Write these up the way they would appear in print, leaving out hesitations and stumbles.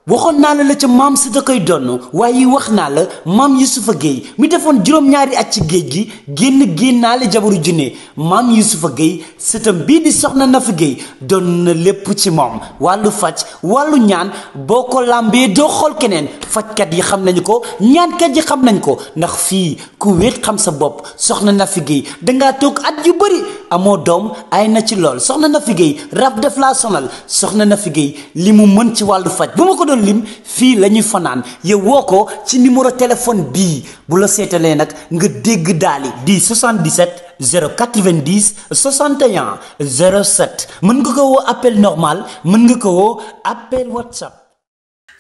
waxoon naa la ca maam si da koy donn waaye wax naa la maam Yusufa Gueye mi defoon juróom-ñaari at ci géej gi génnaale jabaru junne maam Yusufa Gueye sëtam bii di soxna Nafi Gueye doon na lépp ci moom wàllu faj wàllu ñaan boo ko làmbee doo xool keneen fajkat yi xam nañu ko ñaankat yi xam nañ ko ndax fii ku wéet xam sa bopp soxna Nafi Gueye dangaa toog at yu bëri amoo doom ay na ci lool soxna Nafi Gueye rab def laa sonal soxna Nafi Gueye li mu mën ci wàllu faj bu ma ko doon lim fii la ñuy fanaan yow woo ko ci numéro téléphone bii bu la seetalee nag nga dégg daali di 77 090 61 07 mën nga ko woo appel normal mën nga ko woo appel WhatsApp.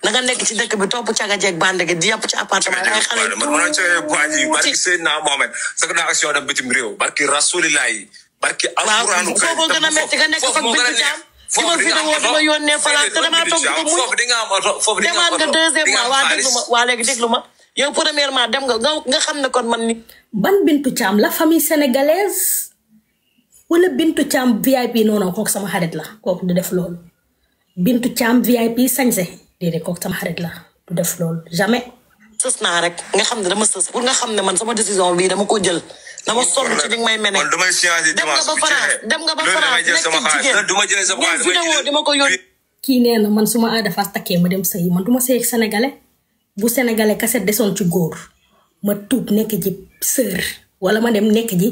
na nga nekk ci dëkk bi topp caga jeeg bande gi di yàpp ci appartement ay xale man mën naa cee baaji barki Seydina Mohamed sax na action dem bitim réew barki rasulillahi barki alquranu kay foofu gën a metti nga nekk fa bintu jaam di ma vidéo di ma yónnee falaat te damaa toog ko foofu di nga am oto foofu di nga am nga oto deuxièmement waa déglu ma waa léegi déglu ma yow premièrement dem nga xam ne kon man ni ban Bintu Thiam la famille sénégalaise wala Bintu Thiam VIP noonu kooku sama xarit la kooku du def loolu Bintu Thiam VIP sañse déedéet kooku sama xarit la du def loolu jamais. sës naa rek nga xam ne dama sës pour nga xam ne man sama décision bii dama ko jël dama sonn ci li may mene. man damay changer dimanche bi dem nga ba France nekk jigéen duma jël sama xaalis vidéo di ma ko yónni. kii nee na man su ma Ada Fass takkee ma dem sëyi man du ma sëy ak sénégalais bu sénégalais kase desoon ci góor ma tuub nekk ji sœur wala ma dem nekk ji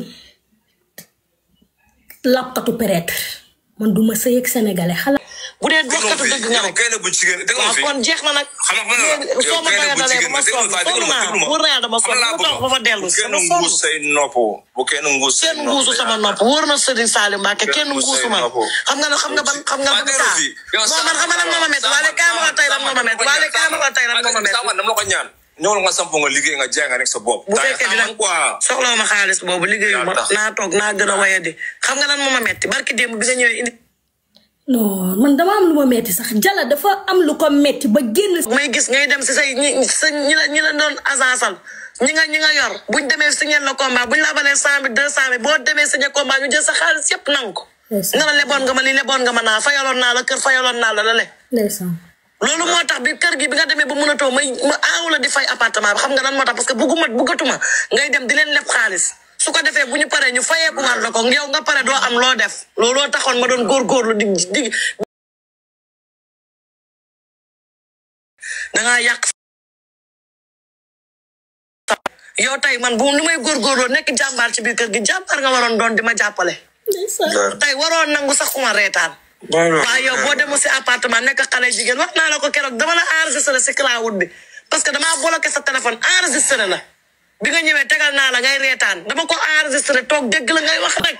lapkatu peut-être man du ma sëy ak sénégalais xala bu dee joxkatu dëgg nga rek waaw kon jeex na nag soo ma doyadalee ba ma sonn wóor na yàlla dama sonn mu toog ba ma dellu kenn nguus say nopp bu kenn nguus kenn nguusu sama nopp wóor na Serigne Salim Mbacke kenn nguusu ma xam nga ban non man xam nga lan moo ma métti waale kaay ma ko tey lan moo ma métti waale kaay ma ko tey lan moo ma métti dama la ko ñaan ñëwul nga samp nga liggéey nga jaay nga nekk sa bopp bu fekkee dina soxla ma xaalis boobu liggéeyu ma naa toog naa gën a wayadi xam nga lan moo ma métti barki démb bi nga ñëwee indi non man dama am lu ma metti sax Jalla dafa am lu ko metti ba génn. may gis ngay dem si say ñi la doon asaasal ñi nga yor buñ demee signé la combat buñ la balee 100 000 200 000 boo demee signé combat ñu jël sa xaalis yëpp nangu ko. nga la leboon nga ma li leboon nga ma naa fayaloon naa la kër fayaloon naa la le. loolu moo tax bi kër gi bi nga demee ba mënatoo ma aaw la di fay appartement bi xam nga lan moo tax parce que bëggatuma ngay dem di leen leb xaalis. su ko defee bu ñu paree ñu fayeeku war la ko yow nga pare doo am loo def looloo taxoon ma doon góorgóorlu di dangaa yàq yow tey man bu lu may góorgóorloo nekk jàmbaar ci biir kër gi jàmbaar nga waroon doon di ma jàppale tey waroon nangu sax ku ma reetaan waaye yow boo demu si appartement nekk xale jigéen wax naa la ko keroog dama la enregistré si cloud bi parce que damaa bloqué sa téléphone enregistré la bi nga ñëwee tegal naa la ngay reetaan dama ko enregistré toog dégg la ngay wax rek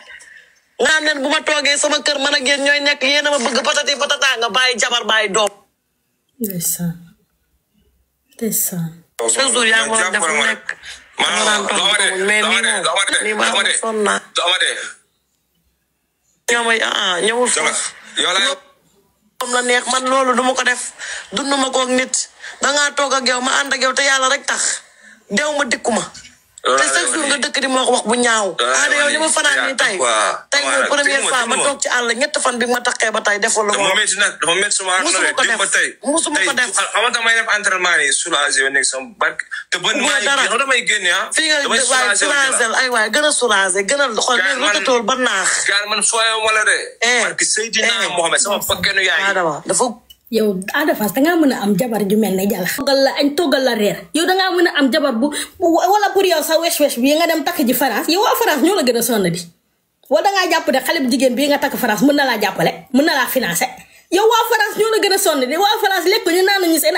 nga xam ne bu ma toogee sama kër man ak yéen ñooy nekk yéen a ma bëgg patati patata nga bàyyi jabar bàyyi doom. ndeysaan. chaque jour yaa ngi war a def lu nekk. mais nii moom sonn naa. ñëwul foofu. moom la neex man loolu du ma ko def dund ma koog nit dangaa toog ak yow ma ànd ak yow te yàlla rek tax. dew ma dikku ma te chaque jour nga dëkk di ma wax bu ñaaw Ada yow li ma fanaan nii tey moom première fois ma toog ci àll ñett fan bi ma taxee ba tey defal la dafa métti nag dafa métti suma musuma ko def xamante may def entraînement yi soulagé nekk sama barke te ban maa damay génne fii nga waay soulagé ay waay gën a soulagé gën a xool mais rotatool ba naax man fooyo ma la de barke Seydina Mohamed sama bakkenu yaay dafa yow Ada Fass dangaa mën a am jabar ju mel ne Jalla toggal la añ toggal la reer yow dangaa mën a am jabar bu wala pour yow sa wesh bi nga dem takk ji France yow waa France ñoo la gën a sonn di wala dangaa jàpp ne xale bu jigéen bii nga takk France mën na laa jàppale mën na laa financé yow waa France ñoo la gën a sonn di waa France lekk ñu naanuñu seen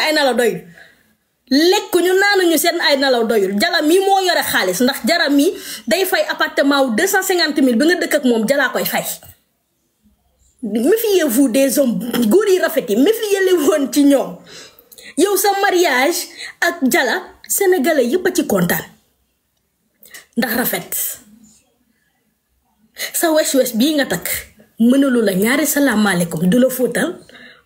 ay nalaw doyul Jalla mii moo yore xaalis ndax Jalla mii day fay appartement wu 250 000 bi nga dëkk ak moom Jalla koy fay. méfiez-vous des hommes góor yi rafet yi méfiez-les woon ci ñoom yow sa mariage ak Jalla sénégalais yëpp a ci kontaan ndax rafet sa wesh bii nga takk mënalu la ñaari salaamaaleykum du la fóotal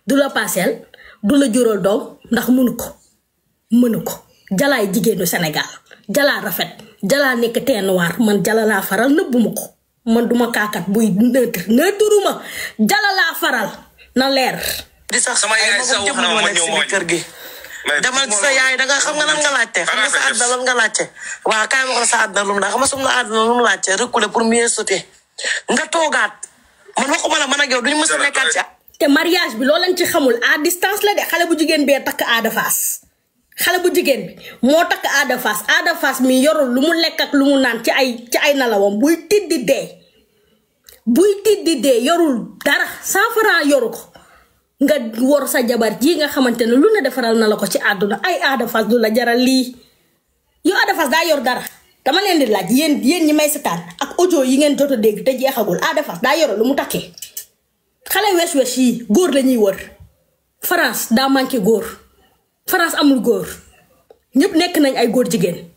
du la paaseel du la jural doom ndax mënu ko Jalaay jigéenu Sénégal Jalla rafet Jalla nekk teint noir man Jalla laa faral nëbbuma ko man duma kaakat buy neutre neutruma Jalla laa faral na leer di sax sama yaay sax wax na ma ñëw mooy kër gi. demal sa yaay da nga xam nga lan nga laajte xam nga sa àdduna lan nga laajte waaw kaay ma ko sa àdduna lu mu xam nga sum la àdduna lu mu laajte reculer pour mieux sauter nga toogaat man waxuma la man ak yow duñu mës a nekkaat ci te mariage bi loolu lañ ci xamul à distance la de xale bu jigéen bee takk Ada Fass xale bu jigéen bi moo takk Ada Fass mi yorul lu mu lekk ak lu mu naan ci ay nalawam buy tiddi dee yorul dara 100 francs yoru ko nga wor sa jabar ji nga xamante ne lu ne defaral na la ko ci àdduna ay Ada Fass du la jaral lii yow Ada Fass daa yor dara dama leen di laaj yéen ñi may setaan ak audio yi ngeen jot a dégg te jeexagul Ada Fass daa yor lu mu takkee xale wees yi góor la ñuy wër France daa manqué góor France amul góor ñëpp nekk nañ ay góor jigéen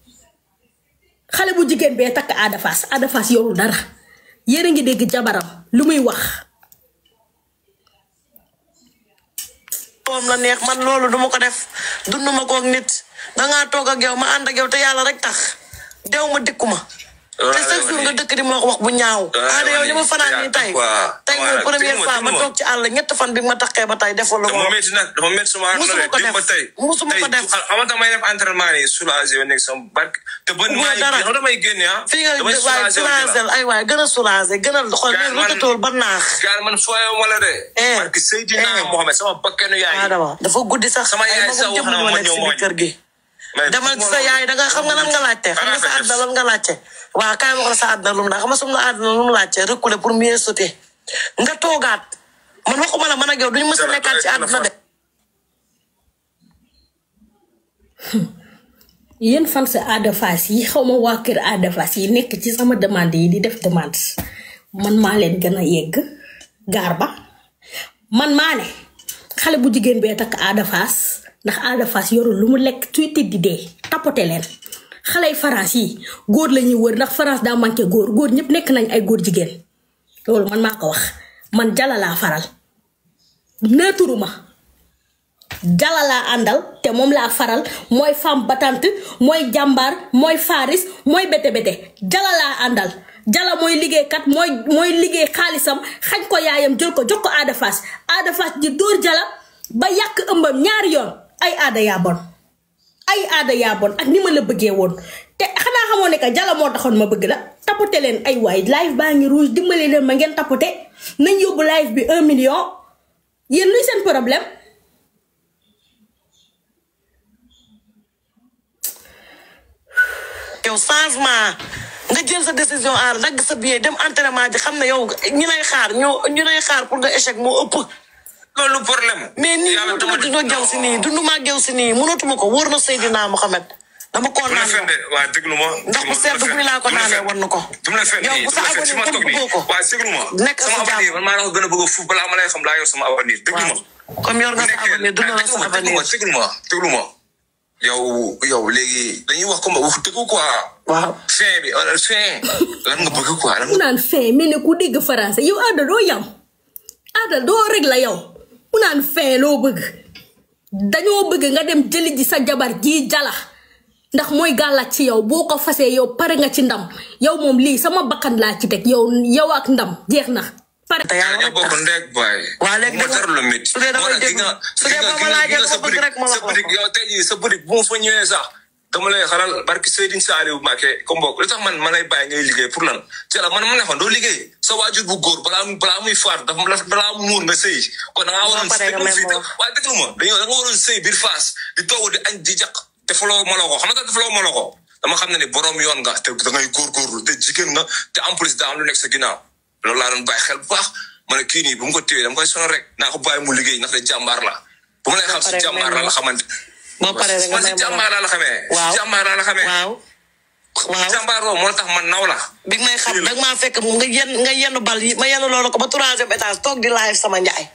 xale bu jigéen bee takk Ada Fass yorul dara yéen a ngi dégg jabaram lu muy wax. moom la neex man loolu duma ko def dunduma ko ak nit dangaa toog ak yow ma ànd ak yow te yàlla rek tax dew ma dikkuma te chaque jour nga dëkk di ma wax bu ñaaw Ada yow li ma fanaan ni tey nga première fois ma toog ci àll ñett fan bi ma taxee ba tey defal la ko dafa métti suma musuma ko def xamante may def entraînement ni soulagé nekk sama barke te ban maa damay génne fii nga waay soulagé ay waay gën a soulagé gën a xool ne rutatool ba naax gaal man fooyo wala de barke Seydina Mohamed sama bakkenu yaay dafa guddi sax sama yaay sax wax na ma ñëw mooy kër gi demal ci sa yaay da nga xam nga lan nga laajte xam nga sa àdduna lan nga laajte waaw kaay ma ko sa àdduna lu mu xam nga sum la àdduna lu mu laajte reculer pour mieux sauter nga toogaat man waxuma la man ak yow duñu mës a nekkaat ci àdduna de. yéen fan sa Ada Fass yi xaw ma waa kër Ada Fass yi nekk ci sama demande yi di def demande man maa leen gën a yegg gaar ba man maa ne xale bu jigéen bee takk Ada Fass ndax Ada Fass yorul lu mu lekk tuuti di dee tapote leen xale yi France yi góor la ñuy wër ndax France daa manqué góor ñëpp nekk nañ ay góor jigéen loolu man maa ko wax man Jalla laa faral neutruma Jalla laa àndal te moom laa faral mooy femme battante mooy jàmbaar mooy faris mooy bete Jalla laa àndal Jalla mooy liggéeykat mooy liggéey xaalisam xañ ko yaayam jël ko jox ko Ada Fass di dóor Jalla ba yàq ëmbam ñaari yoon ay Ada yaa bon ak ni ma la bëggee woon te xanaa xamoo ne que Jalla moo taxoon ma bëgg la tapote leen ay waay live baa ngi rouge dimbali leen ma ngeen tapote nañ yóbbu live bi 1 million yéen luy seen problème. yow changement nga jël sa décision aar dagg sa billet dem entraînement ji xam ne yow ñu lay xaar pour nga échec moo ëpp. loolu problème. mais nii mënatuma dundoo gew si nii dundumaa gew si nii mënatuma ko wóor na Seydina Mohamed dama ko naan waa déglu ma ndax bu sedd bu laa ko naanee war na ko. du ma la fen nii yow bu sa avenir comme bëggoo ko. waa déglu ma nekk sama avenir man maa la ko gën a bëgg a fuuf balaa ma lay xam laa yor sama avenir déglu ma. comme yor nga sa avenir dundal sa avenir. déglu ma yow léegi dañuy wax comme wax dëgg quoi. waaw fin bi lan nga bëgg quoi. mu naan fin mel ne ku dégg français yow Ada doo yam Ada doo rek la yow mu naan fin loo bëgg dañoo bëgg nga dem jëli ji sa jabar ji Jalla ndax mooy gàllaat ci yow boo ko fasee yow pare nga ci ndam yow moom lii sama bakkan laa ci teg yow ak ndam jeex na. pare te yaa ngi bokk ndeg baay. waa léegi ma jar lu métti. su dee damay dégg su dee ba ma laajee ma bëgg rek ma wax la ko. yow tey jii sa bëri bu ma fa ñëwee sax dama lay xaral barki Seydine Saliou Mbacké comme mbokk li tax man lay bàyyi ngay liggéey pour lan Jalla man ma ne xoon doo liggéey sa waajur bu góor balaa muy faatu balaa muur nga sëy kon da ngaa waroon waaye déglu ma da nga waroon sëy biir Fass di toog di añ di jàq te faloo ma la ko xam nga defaloo ma la ko dama xam ne ni borom yoon nga te da ngay góorgóorlu te jigéen nga te en plus daa am lu nekk sa ginnaaw loolu laa doon bàyyi xel bu baax ma ne kii nii bu mu ko téye dama koy sonal rek naa ko bàyyi mu liggéey ndax de jàmbaar la bu ma lay xam si jàmbaar la xamante boo paree rek nga si jàmbaar laa la xamee. waaw si jàmbaar laa la xamee. waaw. jàmbaar boobu moo tax man naw la. bi may xam nag maa fekk nga yenn bal yi ma yenn loolu ko ba 3e étage toog di live sama njaay.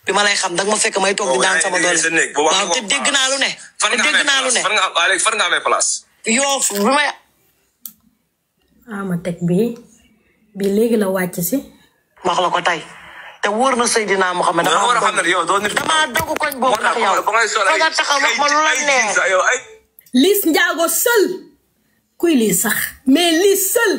bi ma lay xam nag ma fekk may toog di daan sama doole. waaw te dégg naa lu ne. fan nga amee place. Yoff bi may. ma teg bi léegi la wàcc si. wax la ko tey. te wóor na Seydina Mohamed dama war a xam ne yow doo nit. damaa dogu koñ boobu ndax yow. fa nga taxaw wax ma lu la neex. Liss Ndiago seul kuy lii sax mais lii seul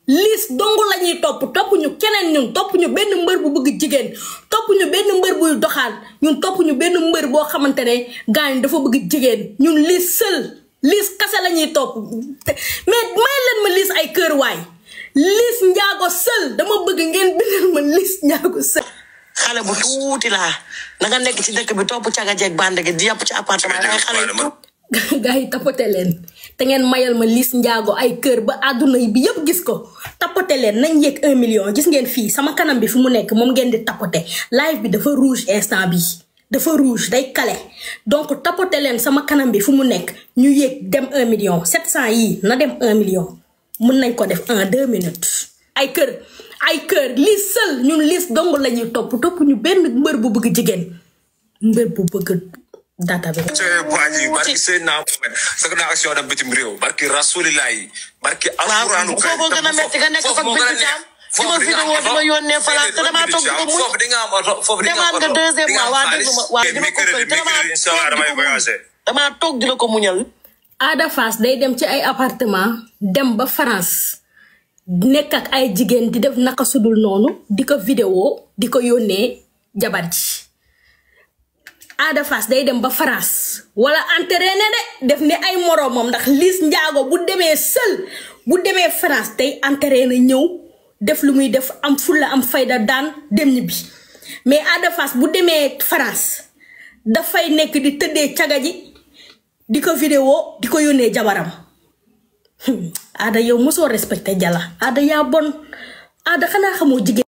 Liss dongu lañuy topp ñu keneen ñun topp ñu benn mbër bu bëgg jigéen topp ñu benn mbër buy doxaan ñun topp ñu benn mbër boo xamante ne gaañ dafa bëgg jigéen ñun Liss seul Liss kase lañuy topp mais may leen ma Liss ay kër waay Liss Ndiago seul dama bëgg ngeen bindal ma Liss Ndiago seul. xale bu tuuti laa na nga nekk ci dëkk bi topp caga jeeg bande gi di yàpp ci appartement ay xale yu tuut. gaa yi tapote leen te ngeen mayal ma Liss Ndiago ay kër ba àdduna bi yëpp gis ko tapote leen nañ yéeg 1 million gis ngeen fii sama kanam bi fi mu nekk moom ngeen di tapote live bi dafa rouge instant bi dafa rouge day kale donc tapote leen sama kanam bi fi mu nekk ñu yéeg dem 1 million 700 yii na dem 1 million mën nañ ko def en 2 minutes ay kër Liss seul ñun Liss dong la ñuy topp ñu benn mbër bu bëgg jigéen mbër bu bëgg data bi. barki Seydina Mohamed sax na action dem bitim réew barki rasulillahi barki alquranu kay foofu gën a metti nga nekk fa bitu jaam ci ma vidéo dama yónnee fala te dama toog ko mu foofu di nga am oto foofu di nga am oto nga deuxième mois waa dégg ma waa dama ko fay dama toog di la ko muñal. Ada Fass day dem ci ay appartement dem ba France nekk ak ay jigéen di def naka sudul noonu di ko vidéo di ko yónnee jabar ji Ada Fass day dem ba France wala entraîné de def ni ay moroomam ndax Liss Ndiago bu demee seul bu demee France day entraîné ñëw def lu muy def am fulla am fayda daan dem ñibbi mais Ada Fass bu demee France dafay nekk di tëddee caga ji di ko vidéo di ko yónnee jabaram Ada yow mosoo respecté Jalla Ada yaa bon Ada xanaa xamoo jigéen